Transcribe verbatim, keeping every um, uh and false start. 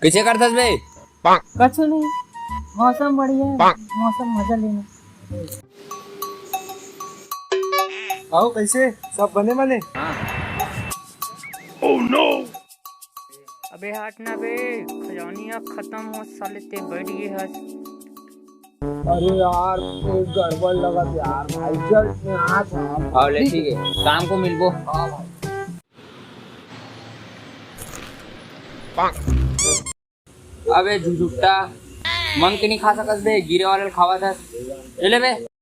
कइसे करथस बे? कछु नहीं, मौसम बढ़िया हे, मौसम मजा लेना। अउ कइसे, सब बने बने? अबे हट ना बे, खजानिया खतम हो साले, ते बैठ गे हस। अरे यार, कुछ गड़बड़ लगत यार, भाई, चल, मैं आ था। हाँ, ले, ठीक है, शाम को मिलबो। हाँ भाई। अबे झुझुट्टा, मन के नहीं खा सकस बे, गिरे वाले ल खावा था। ले ले बे।